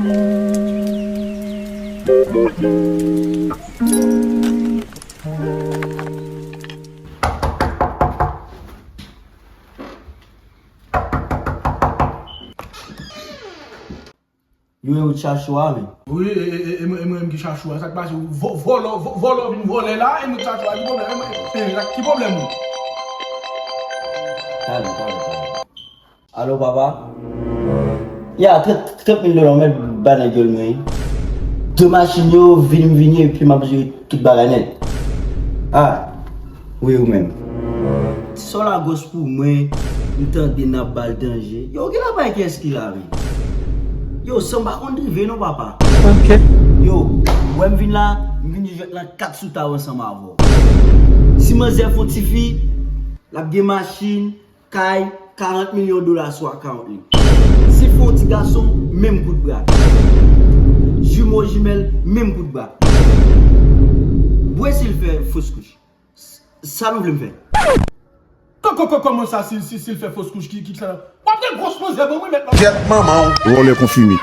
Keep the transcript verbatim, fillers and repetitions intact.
Yo, yo, chachou a, men. Wi, e, e, e, e mwen, e mwen menm ki chachou a. Sa k pase? Vò-, vòlò, vò-, vòlò vin vòlè la, e mwen ki chachou a. Ki pwoblèm? E mwen, e, e, ki pwoblèm ou? Talè, talè, talè. Alo, papa? Ya, trant, trant mil dola, mèt bay nèg yo l mwen. De machin yo, vini m vini, epi m ap jere tout bagay nèt. Ah, wi, ou menm. Ti sòl a gòs pou mwen, m tande n ap ba l danje. Yo, gen la bay kiyès ki la, men. Yo, san m pa konn drive non, papa. Ok. Yo, ou wè m vin la, m vin jwèt lan kat sou taw ansanm avè w. Si manzè fè yon tifi, l ap gen machin, kay, karant milyon dola sou account li. Si fè yon ti gason, menm kout bra. Jimo, jimèl, menm kout bra. Bwè si l fè fos kouch. S-, sa nou vle m fè? Kò-, kò-, kò-, kòman sa, si, si, si l fè fos kouch, ki, ki sa? W ap gen gwòs manzè ban mwen mèt la. Gyèt manman w. Vòlè konfime.